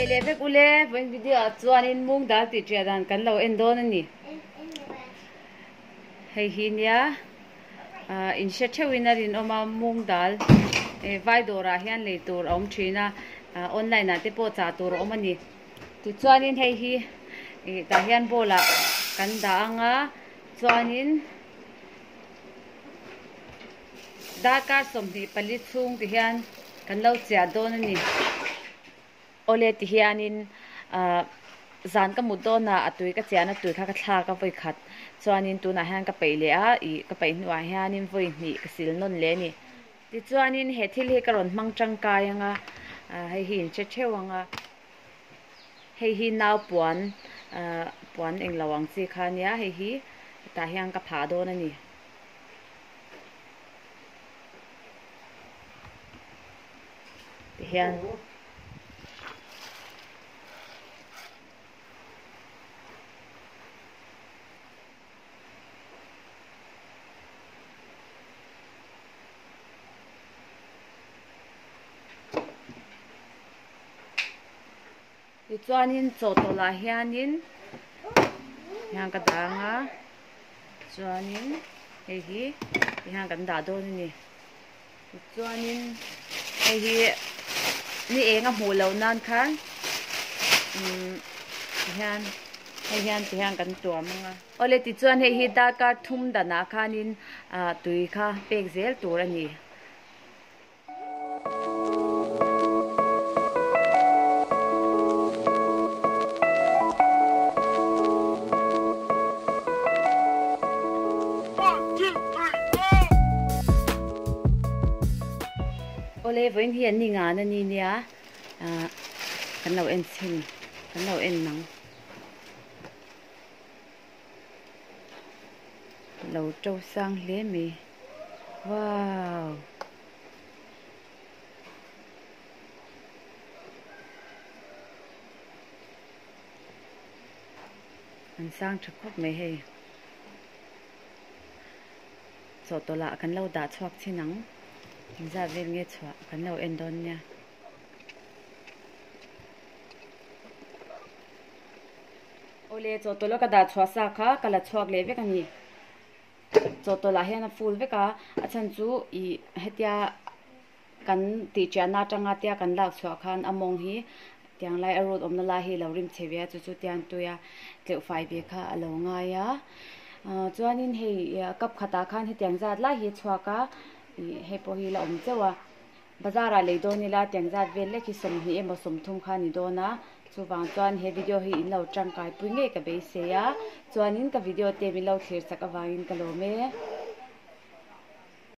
Chibai leh vek ule, vawiin video ah chuanin mung dal tih ṭiah dan kan lo en dawn a ni. Hei hi nia ah in hre theuhin a rinawm a, mung dal vai dawrah hian lei tur a awm ṭhin a, ah online ah te pawh chah tur a awm a ni. Tichuanin hei hi ih tah hian bowl ah kan dah ang a, chuanin Darkar 24 chhung ti hian kan lo chiah dawn a ni. Awle ti hianin ah zan ka mut dawnah a tui ka chiahna tui kha ka thlak a vawi khat chuanin tunah hian ka peih leh a ih ka peih hnuah hianin vawi hnih ka sil nawn leh a ni. Tichuanin he thil hi ka rawn hmang tangkai ang a ah hei hi in hre theuh ang a. Hei hi nau puan ah puan englo ang chi kha ania hei hi tah hian ka phah dawn a ni. Tihian Tichuanin chawhtawlh ah hianin hian ka dah ang a chuanin hei hi tihian kan dah dawn a ni tichuanin hei hi ni eng a hmuh loh nan khan umm tihian hei hian tihian kan tuam ang a. Awle tichuan hei hi darkar thum danah khanin ah tui kha pek zel tur a ni. Awle vawiin hi an ni ngan a ni nia ah kan lo en chhin kan lo en nang lo to sang hle mai wow. An sang tha khawp mai hei. Chawhtawlh ah kan lo dah chhuak chin ang. Engzat vel nge chhuah kan lo en dawn nia. Awle chawhtawlh a ka dah chhuah sa kha ka la chhuak leh vek a ni. Chawhtawlh ah hian a full vek a, a chhan chu ih hetia kan tih chiahna atanga tia kan lak chhuah khan a mawng hi tiang lai a root awmna lai hi a lo rim chhe ve a chu chu tiang tuia tleuh fai ve kha a lo ngai a ah chuanin hei cup khatah khan hetiang zat lai hi a chhuak a ih hei pawh hi la awm chauh a. Bazar ah lei dawn ila tiang zat vel lek hi 20 emaw 30 kha a ni dawn a, chuvang chuan he video hi in lo tangkai pui ngei ka beisei a, chuanin ka video te min lo thlir chak avangin ka lawm e.